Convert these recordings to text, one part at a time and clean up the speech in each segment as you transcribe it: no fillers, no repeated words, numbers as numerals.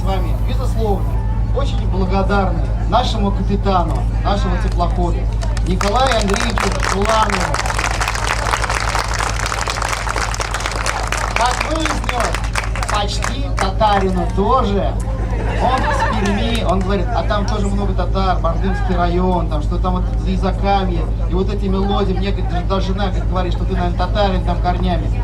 вами, безусловно, очень благодарны нашему капитану, нашего теплохода, Николаю Андреевичу Уланову. Как выяснилось, почти татарину тоже. Он с Перми, он говорит, а там тоже много татар, Бардымский район, там что там вот Закамье, и вот эти мелодии, мне говорит, даже жена говорит, что ты, наверное, татарин там корнями.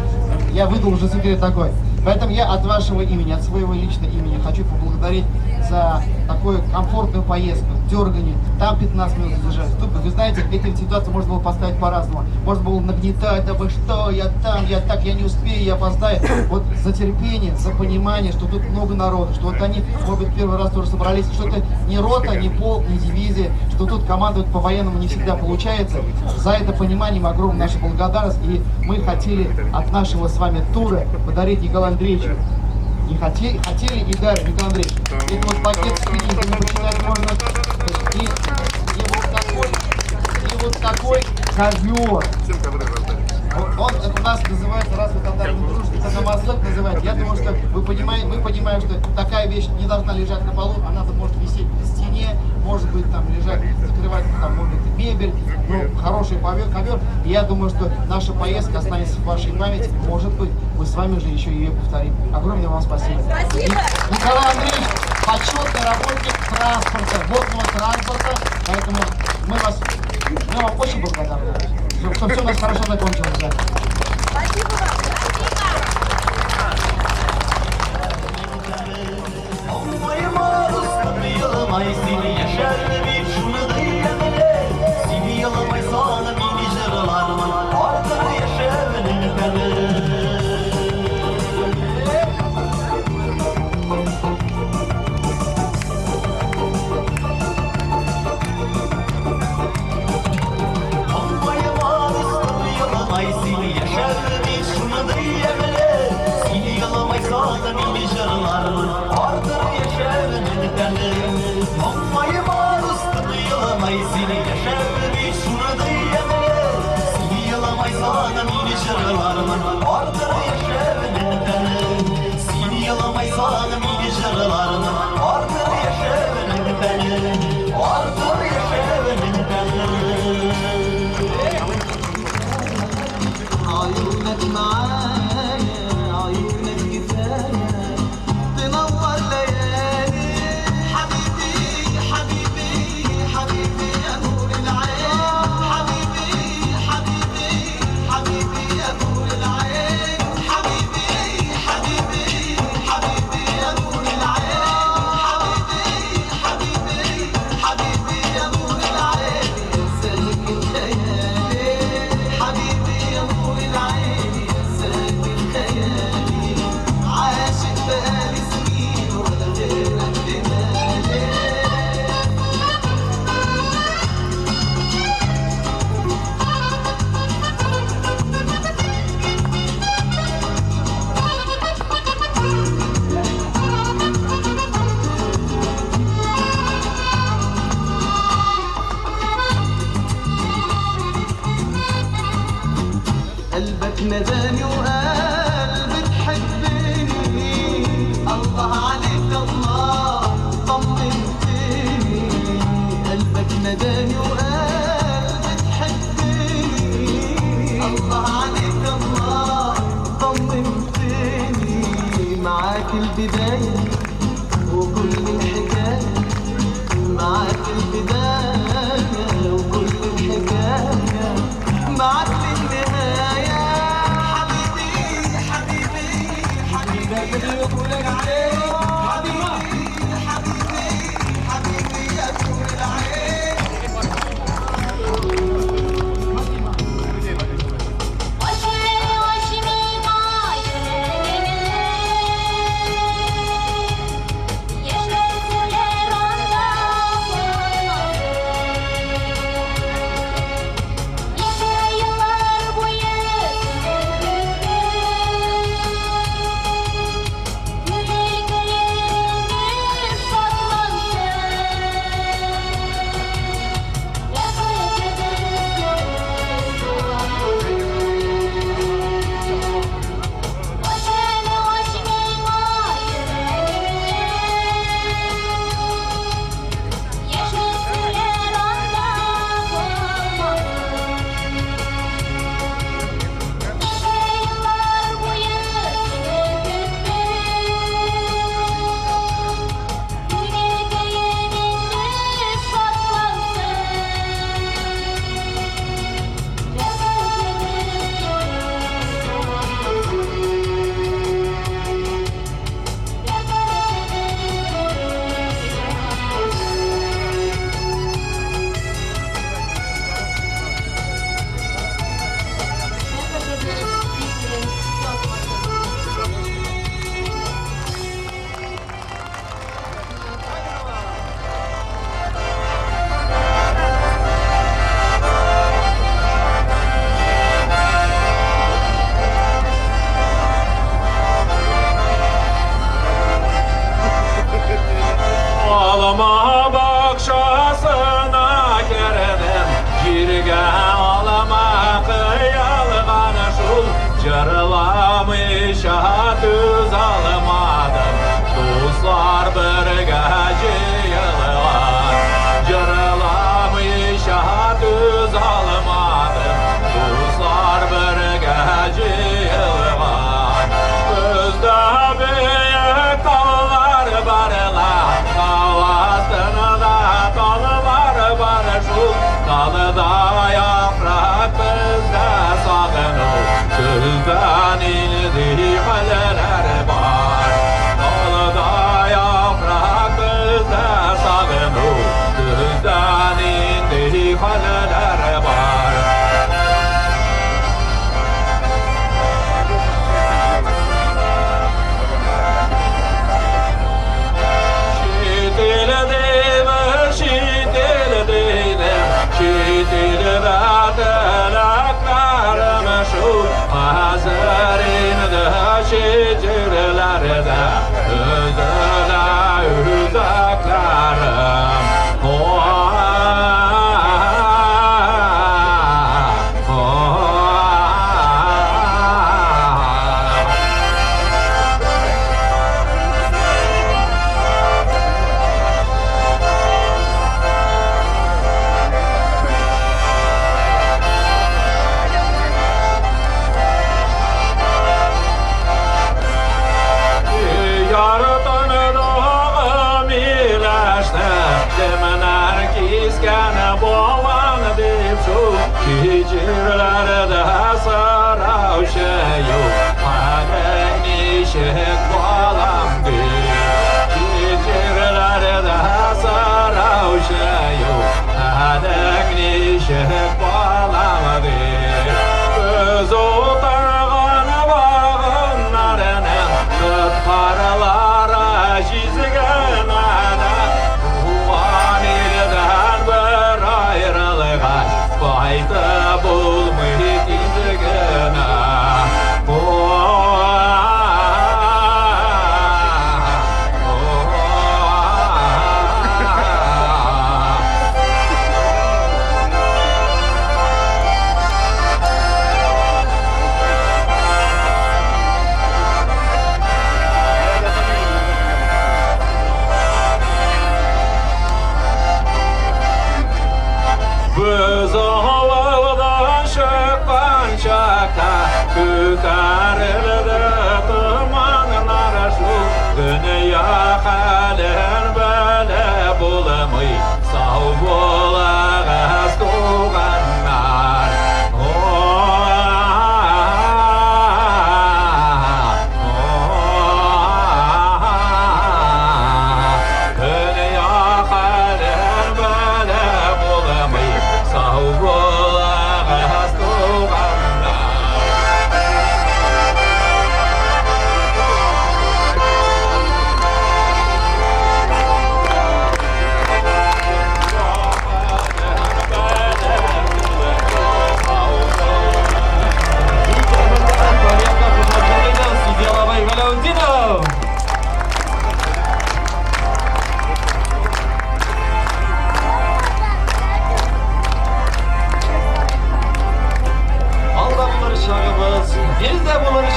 Я выдал уже секрет такой. Поэтому я от вашего имени, от своего личного имени хочу поблагодарить за такую комфортную поездку, дергание, там 15 минут задержались. Тут, вы знаете, эти ситуации можно было поставить по-разному. Можно было нагнетать, да вы что, я там, я так, я не успею, я опоздаю. Вот за терпение, за понимание, что тут много народу, что вот они, может быть, первый раз тоже собрались, что это не рота, не полк, не дивизия, что тут командовать по-военному не всегда получается. За это понимание им огромная наша благодарность. И мы хотели от нашего с вами тура подарить Николаю Андреевичу. Не хотели, хотели и дарим, Николай Андреевич. Это вот пакет с книгами почитать можно. И вот такой ковер. Он это у нас называется, раз вы татары не дружите, это намазлык называют. Я думаю, что вы понимаете, мы понимаем, что такая вещь не должна лежать на полу, она может висеть на стене, может быть там лежать, закрывать там, может быть, мебель, ну, хороший ковер. И я думаю, что наша поездка останется в вашей памяти. Может быть, мы с вами же еще ее повторим. Огромное вам спасибо. Спасибо. Николай Андреевич, почетный работник транспорта, водного транспорта, поэтому мы вам очень благодарны, что все у нас хорошо закончилось. Да. Спасибо вам. عيونك معايا، عيونك كفاية تنور ليالي. حبيبي حبيبي حبيبي يا نور العين، حبيبي حبيبي حبيبي يا نور العين، حبيبي حبيبي حبيبي يا نور العين، حبيبي حبيبي حبيبي يا نور العين، يا ساكن خيالي، حبيبي يا نور العين، يا ساكن خيالي، عاشق بقالي سنين ولا غيرك في بالي. قلبك نداني وقال بتحبني، الله عليك الله طمنتني. قلبك نداني وقال بتحبني، الله عليك الله طمنتني. معاك البداية وكل الحكاية، معاك البداية وكل الحكاية، معاك للنهاية. حبيبي حبيبي حبيبي يا نور العين، حبيبي حبيبي حبيبي يا نور العين.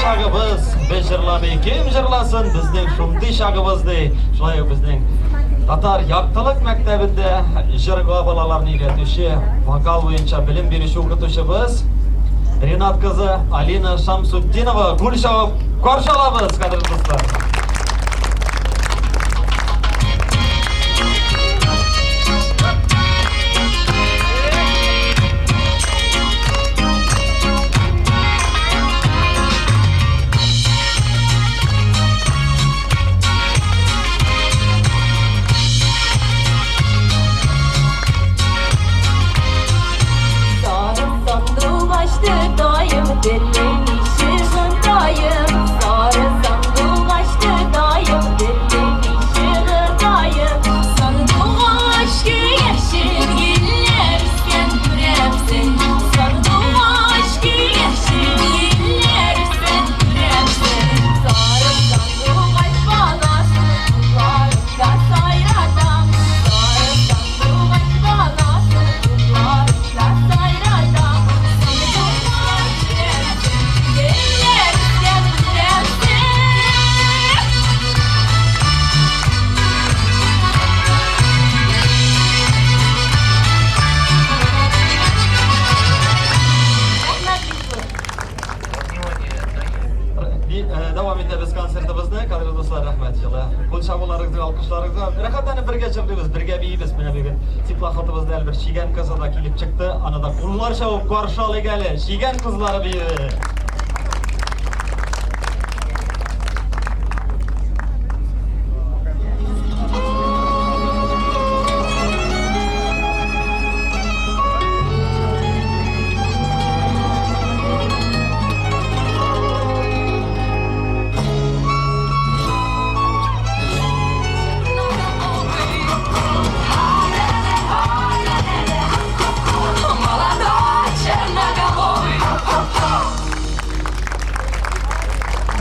чагыбыз, без җырламый кем җырласын, безнең шундый чагыбыз ди. Шулай ук безнең Татар яктылык мәктәбендә җырга балаларны өйрәтүче, вокал буенча белем бирүче укытучыбыз Ренат кызы Алина Шамсутдинова кул чабып каршы алабыз, кадерле дуслар. Дәвам итәбез концертыбызны. Кадерле дуслар, рәхмәт җылы. Кул чабуларыгызга, алкышларыгызга. Рәхәтләнеп бергә җырлыйбыз, бергә биибез. Менә бүген теплоходыбызда әле бер чигән кызы да килеп чыкты. Аны да куллар чабып каршы алыйк әле. Чигән кызлары биюе.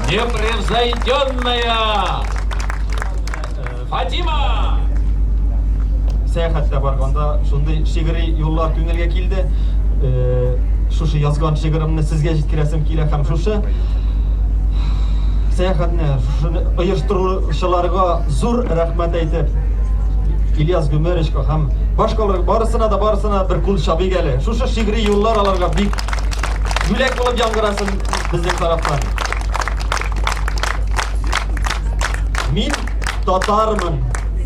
Непревзойденная Фатима! Сәяхәттә барганда шундый шигъри юллар күңелгә килде. Шушы язган шигырымны сезгә җиткерәсем килә һәм шушы сәяхәтне шушыны оештыручыларга зур рәхмәт әйтеп, Ильяс Гомеровичка һәм башкалар барысына да барысына бер кул чабыйк әле. Шушы шигъри юллар аларга бик бүләк булып яңгырасын безнең тарафтан. Мин татармын,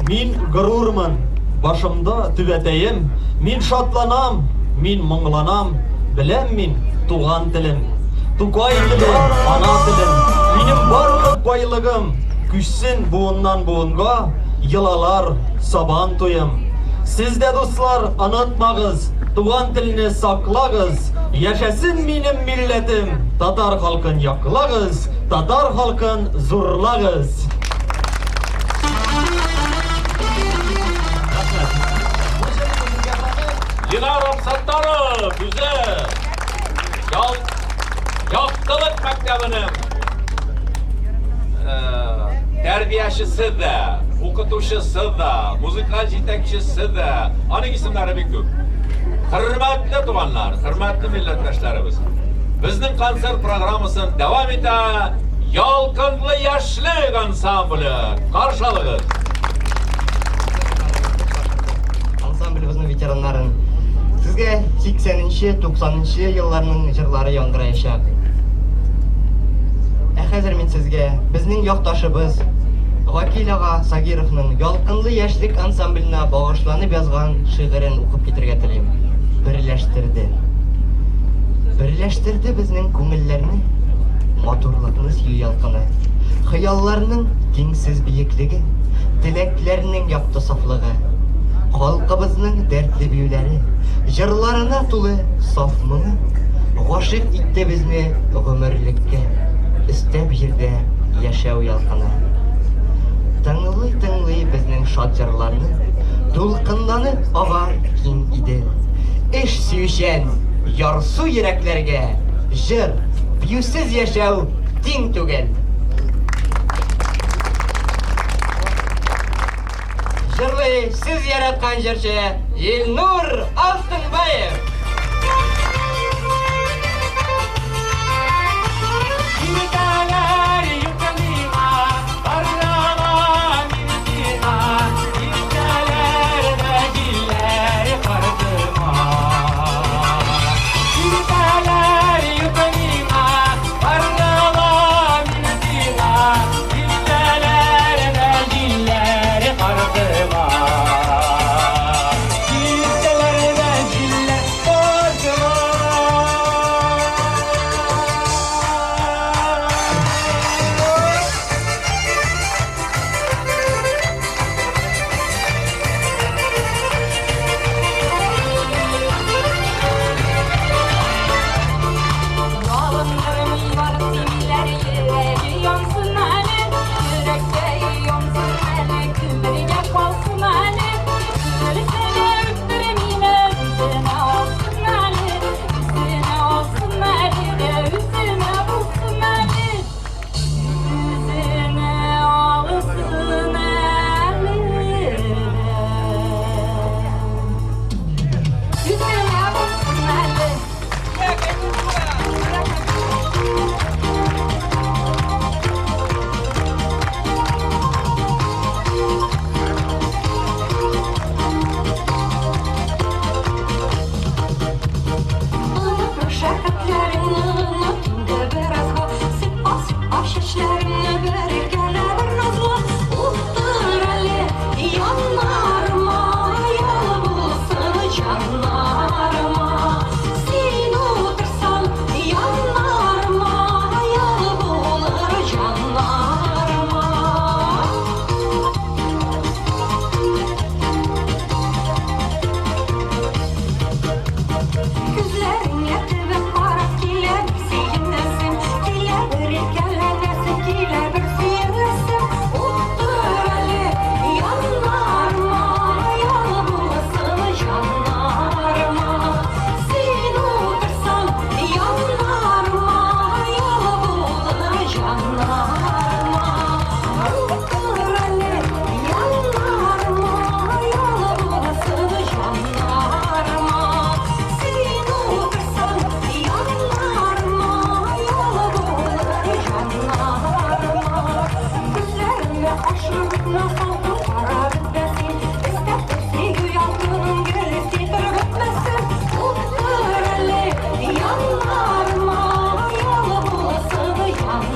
мин горурмын, башымда түбәтәем, мин шатланам, мин моңланам, беләм мин туган телем. Тукай теле, ана телем, минем барлык байлыгым, күчсен буыннан буынга, йолалар, сабан туем. Сез дә, дуслар, онытмагыз, туган телне саклагыз, яшәсен минем милләтем, татар халкын яклагыз, татар халкын зурлагыз. Динар Абсаттаров үзе Ял Яктылык мәктәбенең тәрбиячесе дә, укытучысы да, музыкаль җитәкчесе дә, аның исемнәре бик күп. Хөрмәтле туганнар, хөрмәтле милләттәшләребез. Безнең концерт программасын дәвам итә Ялкынлы яшьлек ансамбле. Каршы алыгыз. Ансамблебезнең ветераннарын. Сезгә 80-нче, 90-нчы елларның җырлары яңгыраячак. Ә хәзер мин сезгә безнең якташыбыз Вакил ага Сагировның Ялкынлы яшьлек ансамбленә багышланып язган шигырен укып китергә телим. Берләштерде. Берләштерде безнең күңелләрне матурлыкны сөю ялкыны, хыялларның тиңсез биеклеге, теләкләрнең якты сафлыгы, халкыбызның дәртле биюләре, җырларына тулы саф моңы гашыйк итте безне гомерлеккә, өстәп җирдә яшәү ялкыны. Тыңлый-тыңлый безнең шат җырларны, дулкынланып ага киң Идел. Эш сөючән, ярсу йөрәкләргә җыр, биюсез яшәү тиң түгел. Җырлый сез яраткан җырчы Илнур Алтынбаев.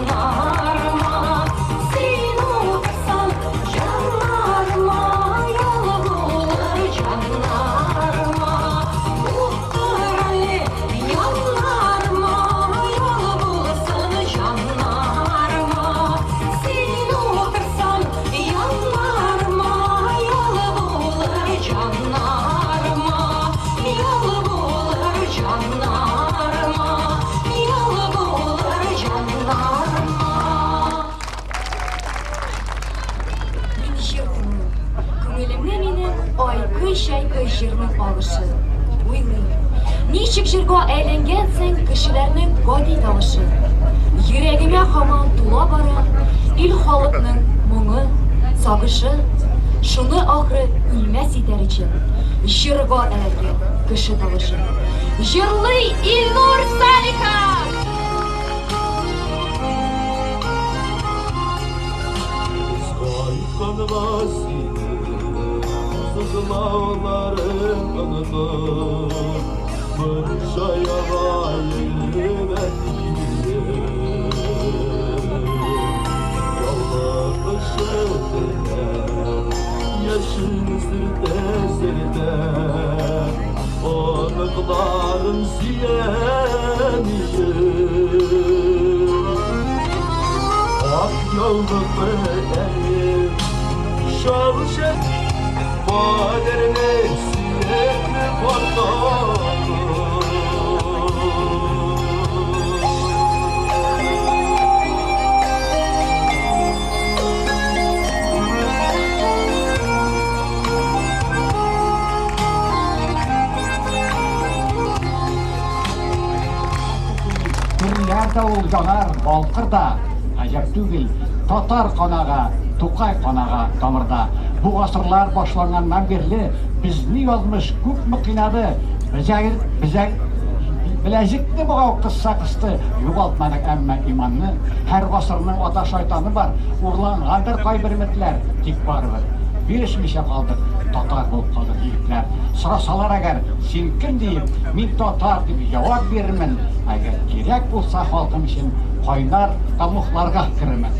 җаннарыма. Син утырсаң, җаннарыма, ял булыр җаннарыма. Утыр әле, яннарыма, ял булсын җаннарыма. Син утырсаң, яннарыма, ял булыр җаннарыма. Ял булыр җаннарыма, ял булыр җаннарыма. Мин җыр тыңлыйм. Күңелемне минем айкый-чайкый җырның агышы. Уйлыйм, ничек җырга әйләнгән соң кешеләрнең гади тавышы? Йөрәгемә һаман тула бара ил-халыкның моңы, сагышы. Шуны ахры үлмәс итәр өчен җырга әйләнгән кеше тавышы. Җырлый Илнур Салихов! Кайтканга синең сызлауларың онытып, Мунча яга йөрмәс идем. Яулык очы белән яшен сөртә-сөртә, Оныкларын сөям идем. Ак яулыклы әнием, шал кадерле сөекле картаем. Төрләр дә ул янар, балкыр да, гаҗәп түгел, татар канага, Тукай канага тамырда. Бу гасырлар башланганнан бирле безне язмыш күпме кыйнады, безәк, безәк, беләзекне богау кысса кысты, югалтмадык әмма иманны. Һәр гасырның ата шайтаны бар, урлангандыр кайбер өметләр, тик барыбер бирешмичә калдык, татар булып калдык, егетләр. Сорасалар әгәр, син кем диеп, мин татар дип җавап бирермен, әгәр кирәк булса халкым өчен кайнар тәмугларга керермен.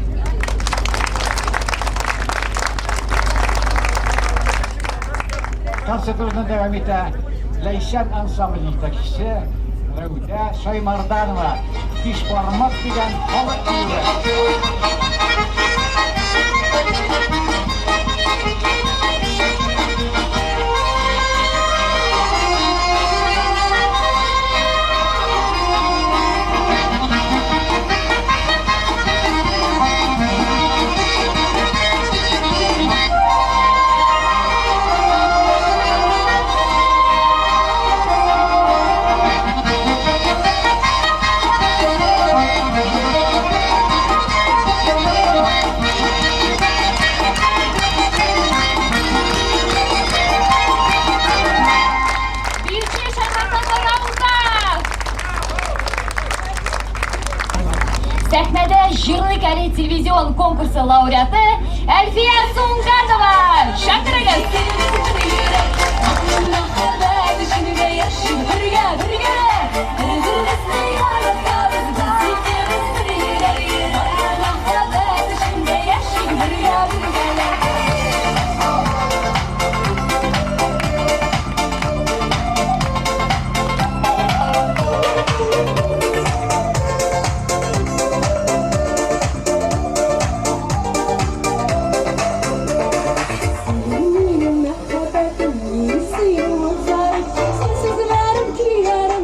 Концертыбызны дәвам итә Ләйсән ансамбле җитәкчесе Рәүдә Шаймарданова. Биш бармак дигән халык биюе. Биюче Шаймарданова Рауза! Сәхнәдә Җырлыйк әле телевизион конкурсы лауреаты Әлфия Сунгатова! Чакырыгыз! Мәхәббәт эчендә яшик бергә, бергә. Бер-беребезне яратабыз, без икебез бер йөрәк. Мәхәббәт эчендә яшик бергә, бергәләп. Минем мәхәббәтем, мин синең назарым, син сүзләрем көйләрем.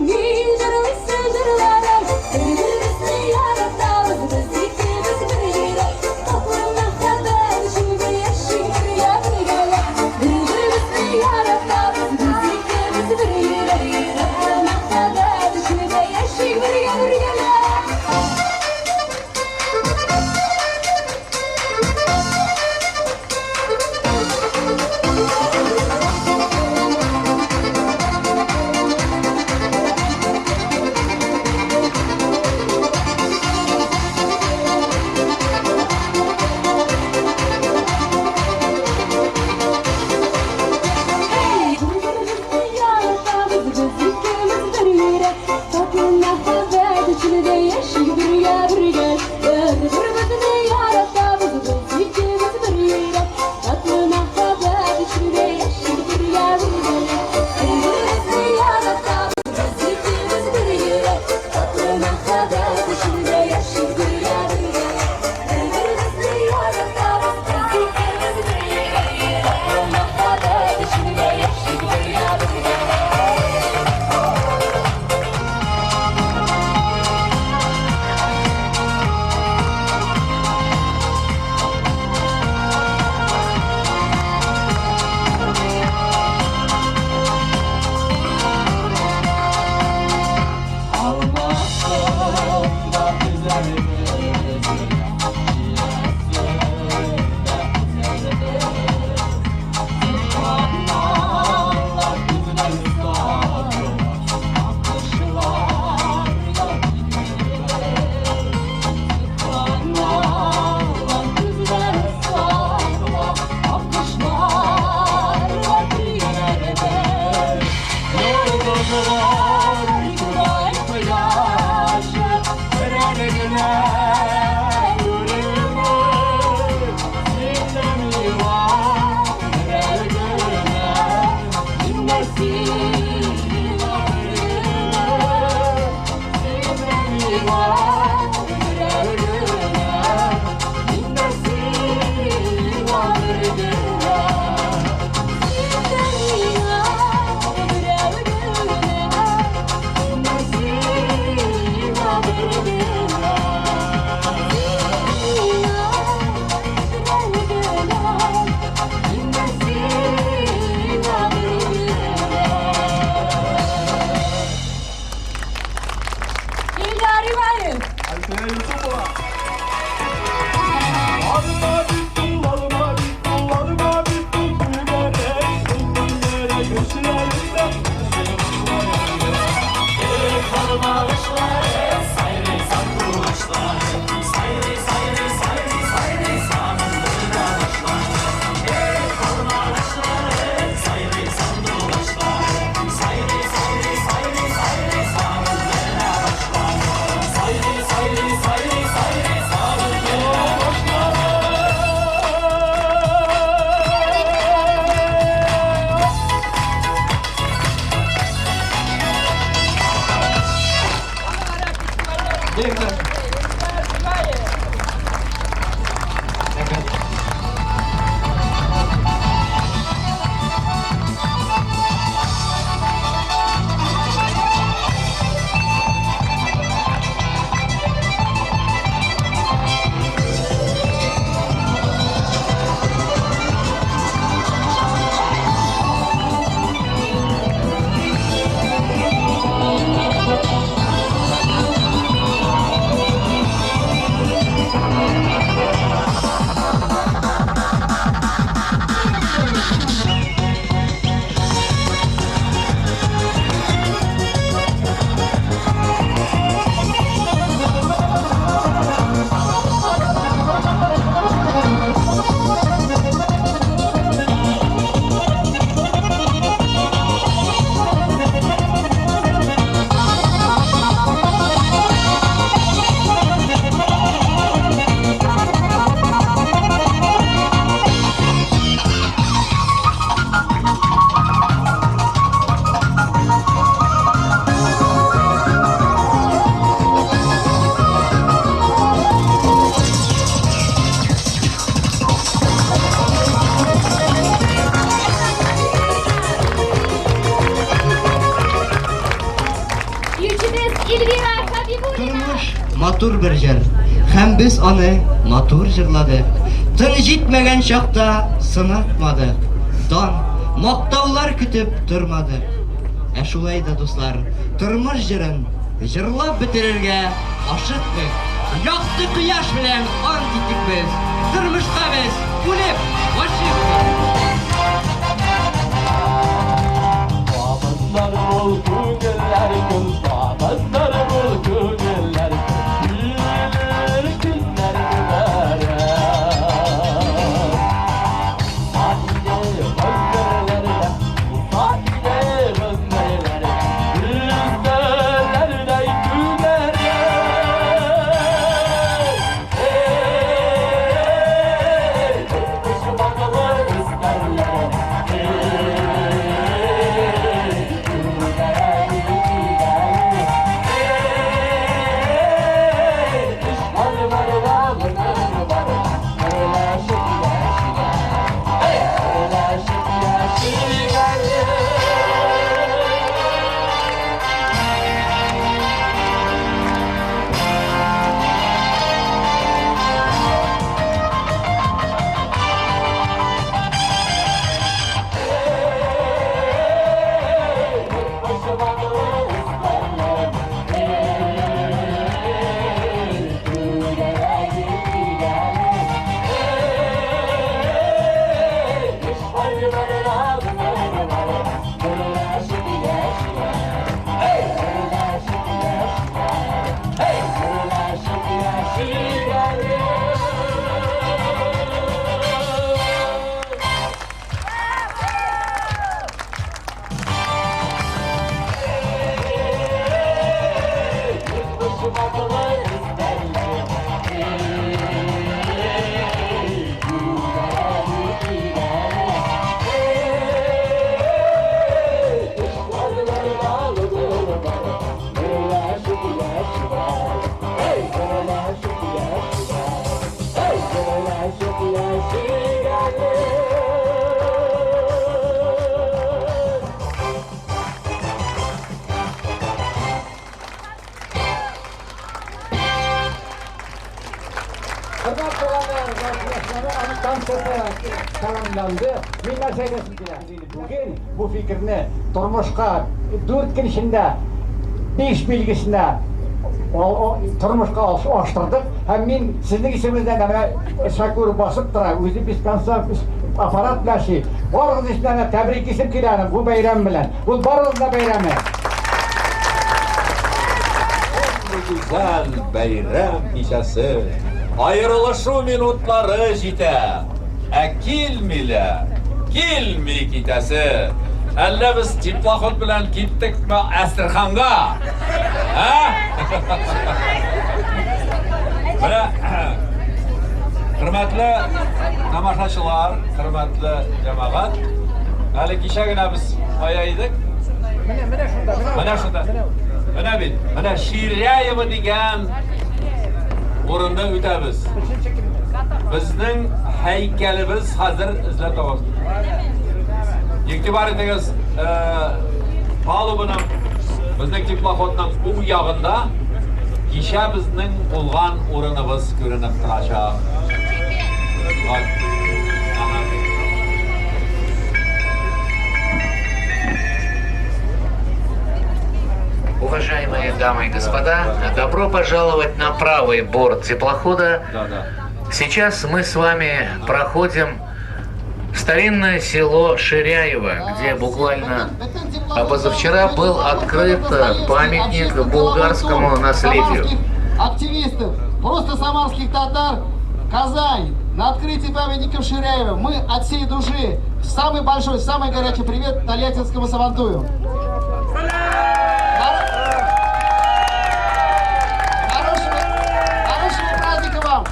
матур бер җыр. Һәм без аны матур җырладык. Тын җитмәгән чакта сынатмадык. Дан, мактаулар көтеп тормадык. Ә шулай да, дуслар, тормыш җырын җырлап бетерергә ашыкмыйк. Якты кояш белән ант итик без, тормышка без үлеп гашыйкбыз. Табыннар бул күңелләр көн, табыннар бул күңелләр көн, көннәр мөбарәк. Саиде гомерләрдә, саиде гомерләрдә, өстәлләрдәй түгәрәк. Ey, почмаклы өстәлләр, ey, түгәрәк, түгәрәк. Ey, düşman var, varlıklar var, birleşip yaşayalım. Hey, birleşip yaşayalım. Хөрмәтле туганнар, аның концерты тәмамланды. Мин нәрсә әйтәсем килә? Бүген бу фикерне тормышка 4 көн эчендә 5 билгесенә тормышка аштырдык. Һәм мин сезнең исемегездән менә Шакур басып тора, үзе без концерт аппарат белән эшли. Барыгыз исеменнән дә тәбриклисем килә аны бу бәйрәм белән. Ул барыгызның да бәйрәме. Гүзәл бәйрәм кичәсе. Аерылышу минутлары җитә. Ә килмиләр, килми китәсе. Әллә без теплоход белән киттекме Әстерханга? Ә? Менә хөрмәтле тамашачылар, хөрмәтле җәмәгать, әле кичә генә без кая идек? Менә, менә шунда, менә шунда. Менә бит, менә Ширяево дигән урында үтәбез. Безнең һәйкәлебез хәзер эзләп табабыз. Игътибар итегез, палубаның, безнең теплоходның уң ягында кичә безнең булган урыныбыз күренеп торачак. Вот. Ага. Уважаемые дамы и господа, добро пожаловать на правый борт теплохода. Да, да. Сейчас мы с вами проходим старинное село Ширяево, где буквально позавчера был открыт памятник булгарскому наследию. Активистов, просто самарских татар, Казань, на открытии памятника в Ширяево. Мы от всей души самый большой, самый горячий привет Тольяттинскому Сабантую. Хорошего, хорошего праздника вам!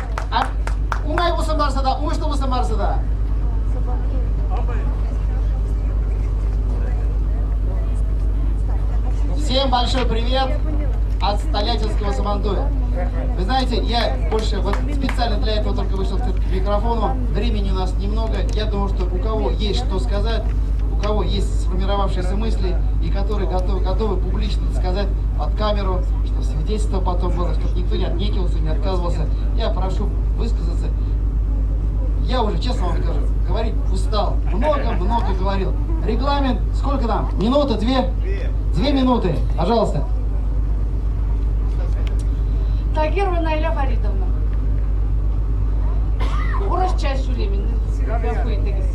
Уңай булсын барысы да, уңышлы булсын барысы да. Всем большой привет от Тольяттинского Сабантуя. Вы знаете, я больше вот специально для этого только вышел к микрофону. Времени у нас немного. Я думаю, что у кого есть что сказать, у кого есть сформировавшиеся мысли и которые готовы публично сказать под камеру, что чтобы свидетельство потом было, чтобы никто не отнекивался, не отказывался. Я прошу высказаться. Я уже, честно вам скажу, говорить устал. Много-много говорил. Регламент, сколько там? Минута, две? 2 минуты, пожалуйста. Тагирова Найля Фаридовна. Урысча сөйлимен, гафу итегез.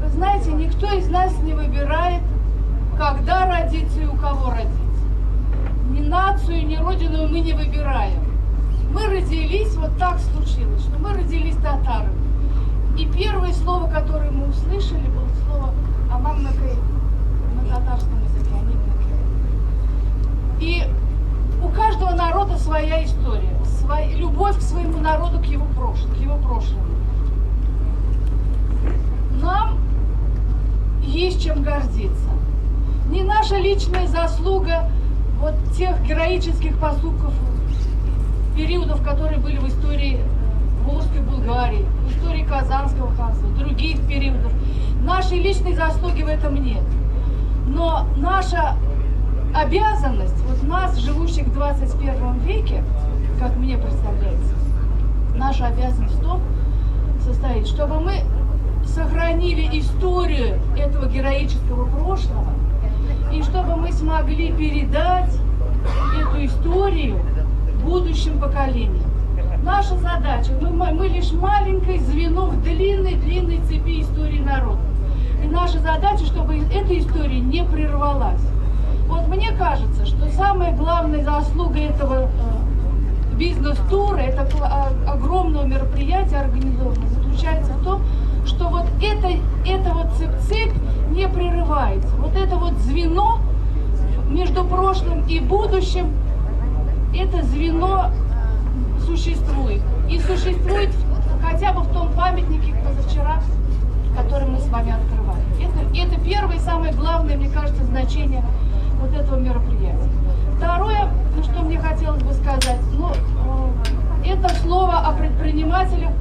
Вы знаете, никто из нас не выбирает, когда родиться и у кого родиться. Ни нацию, ни родину мы не выбираем. Мы родились, вот так случилось, что мы родились татарами. И первое слово, которое мы услышали, было слово «Анамныкы» на татарском языке, «Әниемнеке». И у каждого народа своя история, своя любовь к своему народу, к его прошлому. Нам есть чем гордиться. Не наша личная заслуга вот тех героических поступков, периодов, которые были в истории Волжской Булгарии, в истории Казанского ханства, других периодов. Нашей личной заслуги в этом нет. Но наша обязанность, вот нас, живущих в 21 веке, как мне представляется, наша обязанность в том состоит, чтобы мы сохранили историю этого героического прошлого и чтобы мы смогли передать эту историю будущим поколениям. Наша задача, мы лишь маленькое звено в длинной-длинной цепи истории народа. И наша задача, чтобы эта история не прервалась. Вот мне кажется, что самая главная заслуга этого бизнес-тура, этого огромного мероприятия организованного, заключается в том, что вот эта вот цепь не прерывается. Вот это вот звено между прошлым и будущим, это звено существует. И существует хотя бы в том памятнике позавчера, который мы с вами открывали. Это первое и самое главное, мне кажется, значение вот этого мероприятия. Второе, ну, что мне хотелось бы сказать, ну, это слово о предпринимателях,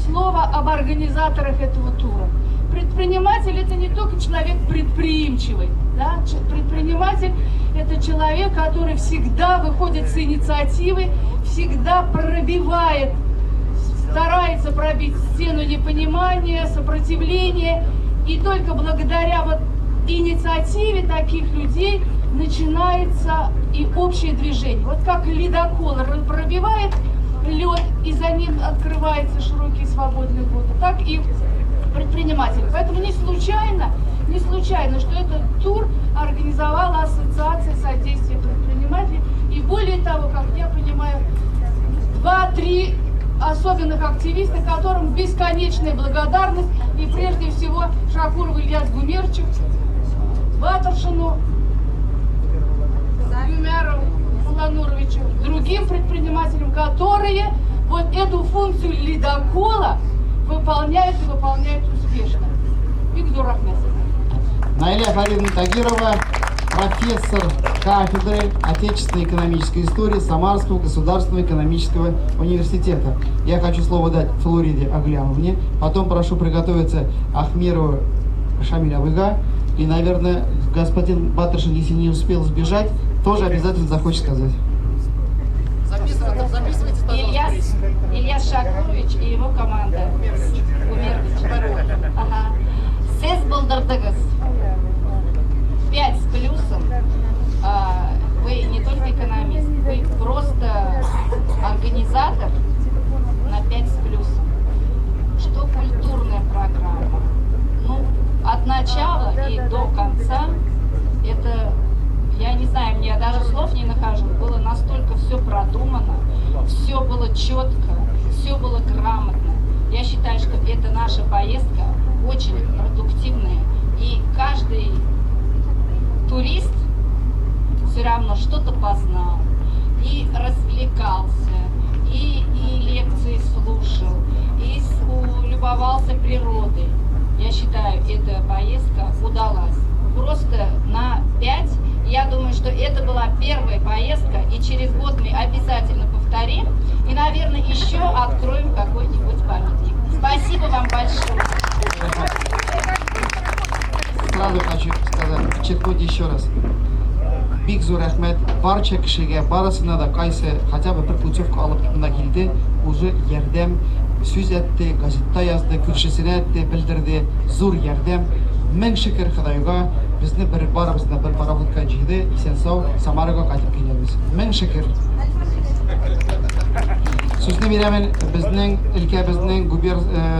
слово об организаторах этого тура. Предприниматель – это не только человек предприимчивый. Да? Предприниматель – это человек, который всегда выходит с инициативой, всегда пробивает, старается пробить стену непонимания, сопротивления. И только благодаря вот инициативе таких людей начинается и общее движение. Вот как ледокол пробивает лед, и за ним открываются широкие свободные воды, так и предприниматель. Поэтому не случайно, что этот тур организовала Ассоциация содействия предпринимателей. И более того, как я понимаю, два-три особенных активиста, которым бесконечная благодарность, и прежде всего Шакурову Ильяс Гумерчу, Батыршину, Юмярову Улануровичу, другим предпринимателям, которые вот эту функцию ледокола выполняют и выполняют успешно. Бик рәхмәт. Наиля Фаридовна Тагирова, профессор кафедры отечественной экономической истории Самарского государственного экономического университета. Я хочу слово дать Флориде Аглямовне, потом прошу приготовиться Ахмерову Шамиль абыйга, и, наверное, господин Батыршин, если не успел сбежать, тоже обязательно захочет сказать. Ильяс, Ильяс Шакурович и его команда. Гумерович. Ага. Сез булдырдыгыз. 5 с плюсом. Вы не только экономист, вы просто организатор на 5 с плюсом. Что культурная программа? Ну, от начала и до конца это, я не знаю, мне даже слов не нахожу, было настолько все продумано, все было четко, все было грамотно. Я считаю, что эта наша поездка очень продуктивная, и каждый турист все равно что-то познал, и развлекался, и лекции слушал, и любовался природой. Я считаю, эта поездка удалась. Просто на 5. Я думаю, что это была первая поездка, и через год мы обязательно повторим. И, наверное, еще откроем какой-нибудь памятник. Спасибо вам большое. Сразу хочу сказать, подчеркнуть еще раз. Бик зур рәхмәт барча кешегә, барысына да, кайсы хотя бы бер путевка алып монда килде, уже ярдәм, сүз әтте, газетта язды, күршесенә әтте, белдерде, зур ярдәм. Мең шөкер Ходайга, безне бер барыбызны бер пароходка җыйды, исән-сау Самарага кайтып киләбез. Мең шөкер. Сүзне бирәмен безнең өлкәбезнең губер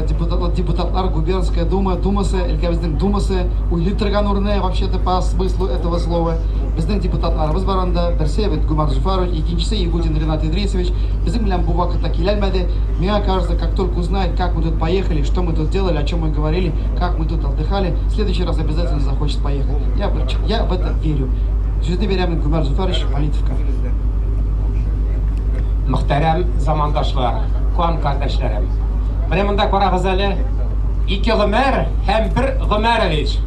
депутатлар, депутатлар губернская дума, думасы, өлкәбезнең думасы, уйлый торган урыны вообще-то по смыслу этого слова. Безнең депутатларыбыз бар анда, берсе бит Гумар Зуфарович, икенчесе Ягудин Ренат Идрисович. Безнең белән бу вакытта киләлмәде. Миңа кажется, как только узнает, как мы тут поехали, что мы тут делали, о чем мы говорили, как мы тут отдыхали, в следующий раз обязательно захочет поехать. Я в это верю. Сүзне бирәмен Гумар Зуфарович Валитовка. Мөхтәрәм замандашлар, кан кардәшләрем. Менә монда карагыз әле, ике Гомәр һәм бер Гомәрович.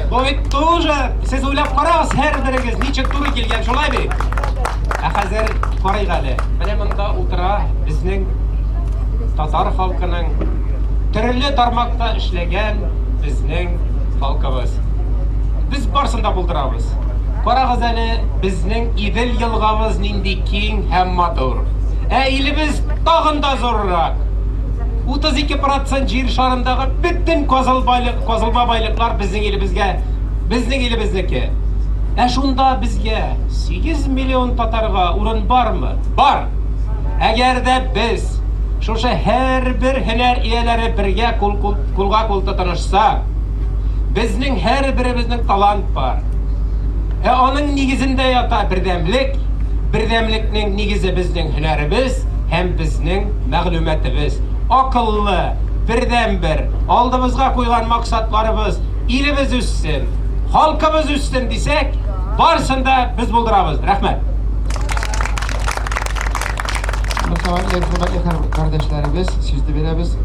Бу бит тоже, сез уйлап карагыз, һәрберегез ничек туры килгән, шулай бит? Ә хәзер карыйк әле. Менә монда утыра безнең татар халкының төрле тармакта эшләгән безнең халкыбыз. Без барсын да булдырабыз. Карагыз әле, безнең Идел елгабыз нинди киң һәм матур. Ә илебез тагын да зуррак. 32% җир шарындагы бөтен казыл байлык, казылма байлыклар безнең илебезгә, безнең илебезнеке. Ә шунда безгә 8 миллион татарга урын бармы? Бар. Әгәр дә без шушы һәрбер һөнәр ияләре бергә кул, кул, кулга кул тотынышсак, Безнең һәрберебезнең талант бар. Ә аның нигезендә ята бердәмлек. Бердәмлекнең нигезе безнең һөнәребез һәм безнең мәгълүматыбыз. Акыллы, бердәнбер, алдыбызга куйган максатларыбыз илебез үссен, халкыбыз үссен дисәк, барысын да без булдырабыз. Рәхмәт. Мөхтәрәм, хөрмәтле кардәшләребез, сүзне бирәбез.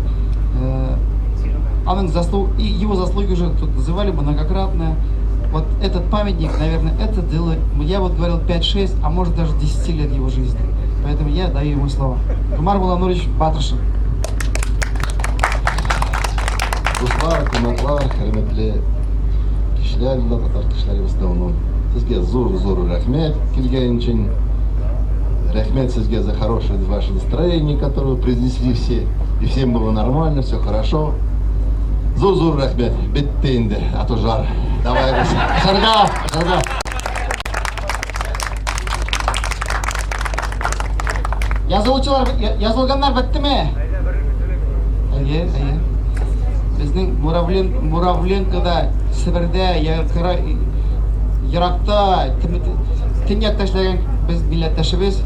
Аның заслуг, и его заслуги уже тут называли многократно. Вот этот памятник, наверное, это дело, я вот говорил 5-6, а может даже 10 лет его жизни. Поэтому я даю ему слово. Гумар Мулланурович Батршин. Дуслар, кунаклар, хөрмәтле кешеләр, монда татар кешеләре в основном. Сезгә зур-зур рәхмәт килгән өчен. Рәхмәт сезгә за хорошее ваше настроение, которое вы принесли все. И всем было нормально, все хорошо. Зур-зур рәхмәт. Бетте инде, а то жар. Давай, Шарга, шарга. Язылучылар, язылганнар беттеме? Әйе, әйе. Безнең Муравлен, Муравленкода, Себердә, еракта, төньякта эшләгән без милләттәшебез.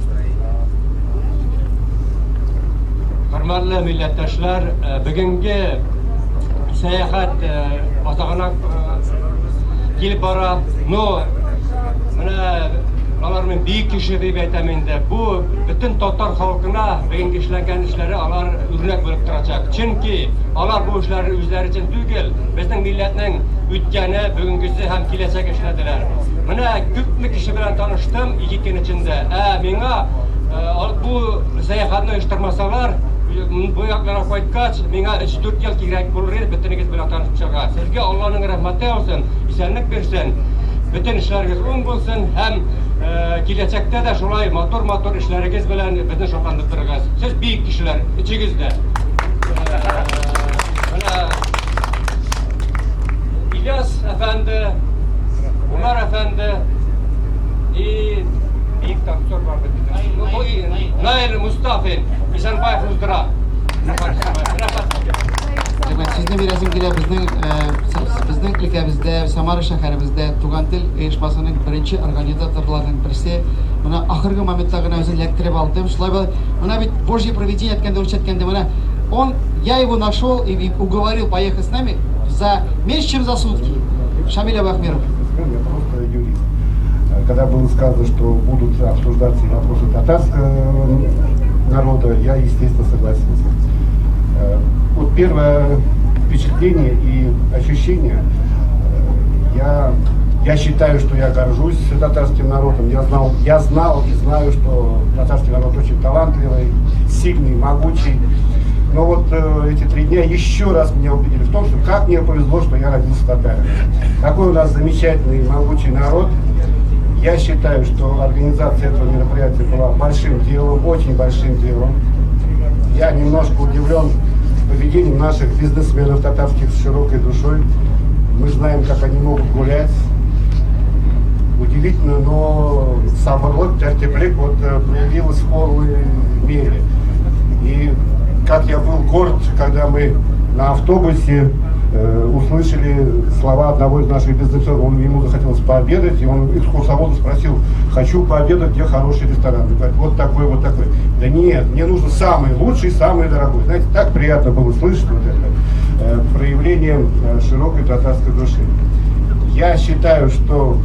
Хөрмәтле милләттәшләр, бүгенге сәяхәт азагына килеп бара. Но менә алар мин бөек кеше дип әйтәм инде. Бу бөтен татар халкына бүгенге эшләнгән эшләре алар үрнәк булып торачак. Чөнки алар бу эшләрне үзләре өчен түгел, безнең милләтнең үткәне, бүгенгесе һәм киләчәге эшләделәр. Менә күпме кеше белән таныштым ике көн эчендә. Ә миңа бу сәяхәтне оештырмасалар, бу якларга кайткач, миңа 3-4 ел кирәк булыр иде бөтенегез белән танышып чыгарга. Сезгә Алланың рәхмәте яусын, исәнлек бирсен, бөтен эшләрегез уң булсын һәм киләчәктә дә шулай матур-матур эшләрегез белән безне шатландырып торыгыз. Сез бөек кешеләр, өчегез дә. Менә Ильяс әфәнде, Умар әфәнде и бөек танцор бар бит. Наил Мустафин, Исәнбаев уздыра. Рәхмәт. Рәхмәт. Сүзне бирәсем килә безнең безнең өлкәбездә, Самара шәһәребездә Туган тел оешмасының беренче организаторларының берсе. Менә ахыргы моментта гына үзен эләктереп алдым. Шулай бу, менә бит Божье провидение әйткәндә, урысча әйткәндә, менә он, я его нашел и уговорил поехать с нами за меньше, чем за сутки. Шамиль Абахмиров. Я просто юрист. Когда было сказано, что будут обсуждаться и вопросы татарского народа, я, естественно, согласился. Вот первое впечатление и ощущение, я считаю, что я горжусь татарским народом. Я знал и знаю, что татарский народ очень талантливый, сильный, могучий. Но вот эти 3 дня еще раз меня убедили в том, что как мне повезло, что я родился татарином. Какой у нас замечательный и могучий народ. Я считаю, что организация этого мероприятия была большим делом, очень большим делом. Я немножко удивлен поведением наших бизнесменов татарских с широкой душой. Мы знаем, как они могут гулять. Удивительно, но сабырлык, тәртиплек вот проявилась в полной мере. И как я был горд, когда мы на автобусе услышали слова одного из наших бизнесменов. Ему захотелось пообедать, и он экскурсовода спросил: «Хочу пообедать, где хороший ресторан?» Он говорит: «Вот такой, вот такой». «Да нет, мне нужно самый лучший, самый дорогой». Знаете, так приятно было слышать вот это проявление широкой татарской души. Я считаю, что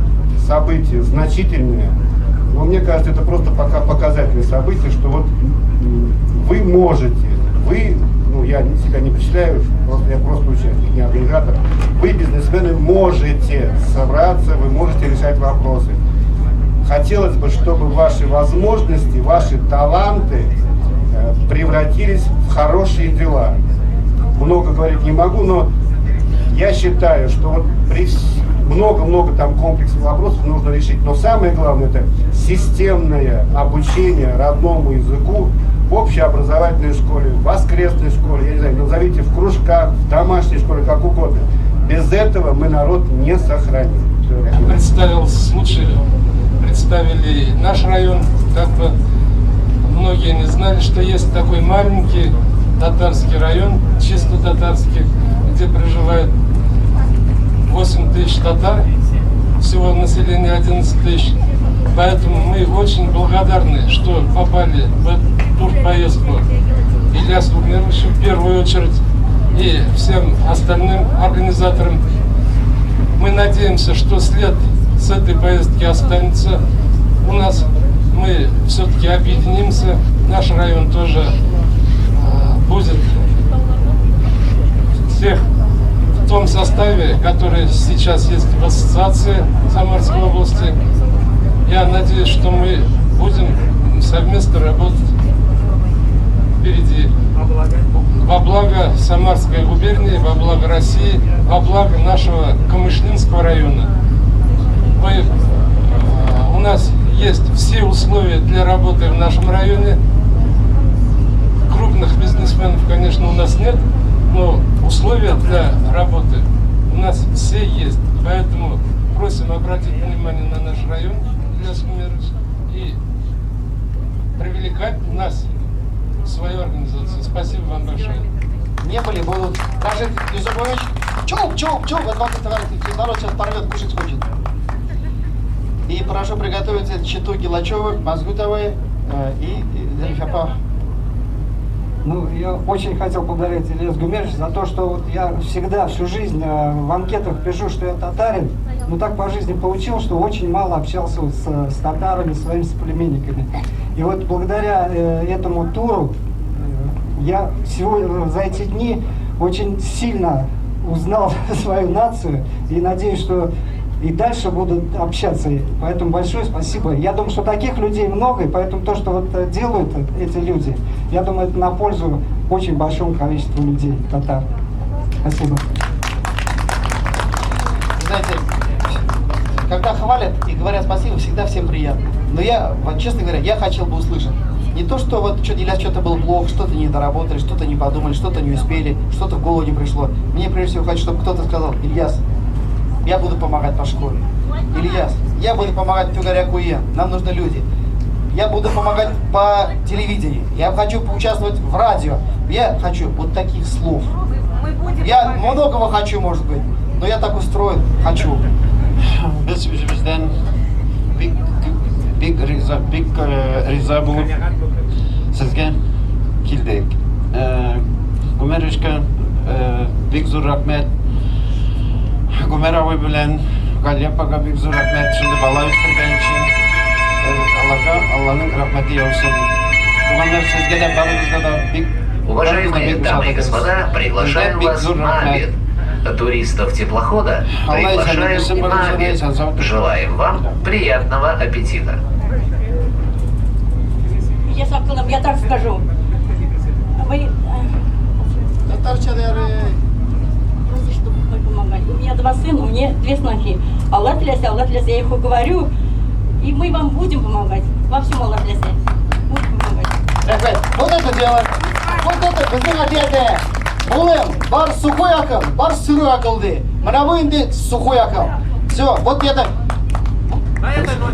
событие значительное, но мне кажется, это просто пока показательное событие, что вот вы можете, вы, ну я себя не причисляю, просто, я просто участник, не организатор, вы, бизнесмены, можете собраться, вы можете решать вопросы. Хотелось бы, чтобы ваши возможности, ваши таланты превратились в хорошие дела. Много говорить не могу, но я считаю, что вот при много-много там комплексов вопросов нужно решить. Но самое главное — это системное обучение родному языку в общеобразовательной школе, в воскресной школе, я не знаю, назовите, в кружках, в домашней школе, как угодно. Без этого мы народ не сохраним. Всё. Представил случай, представили наш район, как бы многие не знали, что есть такой маленький татарский район, чисто татарский, где проживает 8 тысяч татар, всего население 11 тысяч. Поэтому мы очень благодарны, что попали в эту турпоездку Ильясу Гумеровичу в первую очередь и всем остальным организаторам. Мы надеемся, что след с этой поездки останется у нас. Мы все-таки объединимся. Наш район тоже будет всех в том составе, который сейчас есть в ассоциации Самарской области. Я надеюсь, что мы будем совместно работать впереди во благо Самарской губернии, во благо России, во благо нашего Камышлинского района. У нас есть все условия для работы в нашем районе. Крупных бизнесменов, конечно, у нас нет, но условия для работы у нас все есть. Поэтому просим обратить внимание на наш район, Ильяс Гумерович, и привлекать нас в свою организацию. Спасибо вам большое. Не были, будут. Рашид Юсупович, чук, чук, чук, вот народ сейчас порвет, кушать хочет. И прошу приготовиться чету Гилачевых, Мазгутовой и Зарифапа. Ну, я очень хотел поблагодарить Ильяс Гумерович за то, что вот я всегда, всю жизнь в анкетах пишу, что я татарин, но так по жизни получилось, что очень мало общался вот с татарами, своими соплеменниками. И вот благодаря этому туру я сегодня, за эти дни очень сильно узнал свою нацию и надеюсь, что и дальше будут общаться. Поэтому большое спасибо. Я думаю, что таких людей много, и поэтому то, что вот делают эти люди, я думаю, это на пользу очень большому количеству людей, татар. Спасибо. Знаете, когда хвалят и говорят спасибо, всегда всем приятно. Но я, вот, честно говоря, я хотел бы услышать не то, что вот что Ильяс, что-то было плохо, что-то не доработали, что-то не подумали, что-то не успели, что-то в голову не пришло. Мне прежде всего хочу, чтобы кто-то сказал: «Ильяс, я буду помогать по школе. Ильяс, я буду помогать түгәрәк уен, нам нужны люди. Я буду помогать по телевидению, я хочу поучаствовать в радио». Я хочу вот таких слов. Я многого хочу, может быть, но я так устроен, хочу. Без үзебездән бик бик риза, бик риза булып сезгә килдек. Гумеровичка бик зур рәхмәт. Гумер абый белән Галия апага бик зур рәхмәт. Шундый бала үстергән өчен. Аларга Алланың рәхмәте яусын. Туганнар, сезгә дә барыгызга да бик Уважаемые дамы и господа, приглашаем вас на обед. Туристов теплохода приглашаем на обед. Желаем вам приятного аппетита. Я сакалым, я так скажу. Мы Татарча да ярый. Чтобы мы помогали. У меня два сына, у меня две снохи. Алла теләсә, Алла теләсә, я их уговорю. И мы вам будем помогать. Во всем Алла теләсә. Будем помогать. Рәхмәт. Вот это дело. Вот это безнең әти. Улым, бар сухой акыл, бар сырой акыл ди. Менә бу инде сухой акыл. Все, вот это.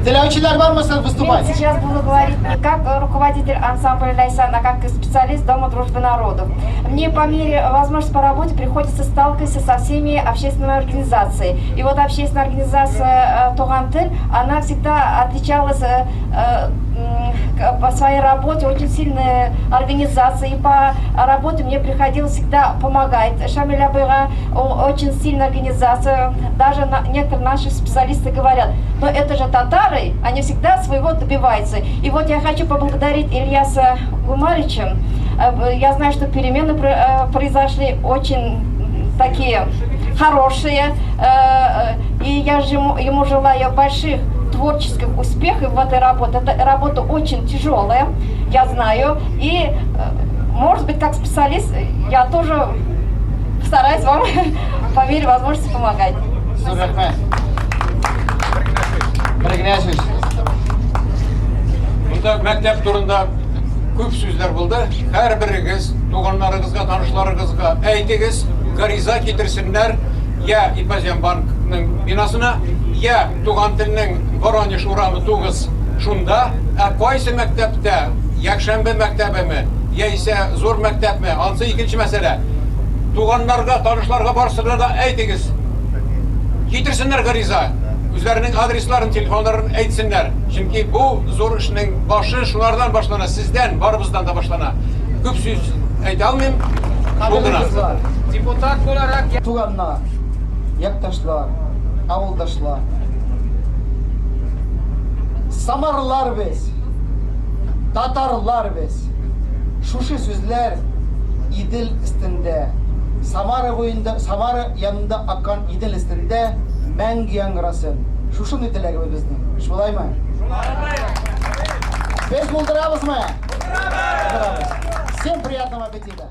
Теләүчеләр бармы выступать? Я сейчас буду говорить не как руководитель ансамбля «Ляйсан», а как специалист Дома дружбы народов. Мне по мере возможности по работе приходится сталкиваться со всеми общественными организациями. И вот общественная организация «Туган тел», она всегда отличалась по своей работе, очень сильная организация. И по работе мне приходилось всегда помогать. Шамиль абыйга очень сильная организация. Даже некоторые наши специалисты говорят: «Но это же татары, они всегда своего добиваются». И вот я хочу поблагодарить Ильяса Гумарича. Я знаю, что перемены произошли очень такие хорошие. И я же ему желаю больших творческих успехов в этой работе. Эта работа очень тяжелая, я знаю. И, может быть, как специалист, я тоже стараюсь вам по мере возможности помогать. Зур рәхмәт. Бер генә сүз. Монда мәктәп турында күп сүзләр булды. Һәрберегез туганнарыгызга, танышларыгызга әйтегез, гариза китерсеннәр я Ипозембанкның бинасына, я Туган телнең Воронеж урамы 9 шунда, ә кайсы мәктәптә, якшәмбе мәктәбеме, яисә зур мәктәпме, ансы икенче мәсьәлә. Туганнарга, танышларга барысына да әйтегез. Китерсеннәр гариза. Үзләренең адресларын, телефоннарын әйтсеннәр. Чөнки бу зур эшнең башы шулардан башлана, сездән, барыбыздан да башлана. Күп сүз әйтә алмыйм. Шул гына. Депутат буларак туганнар, якташлар, авылдашлар. Самарлар без, татарлар без. Шушы сүзләр Идел өстендә, Самара буенда, Самара янында аккан Идел өстендә мәңге яңгырасын. Шушыны теләгебез безнең. Шулаймы? Без булдырабызмы? Булдырабыз. Всем приятного аппетита.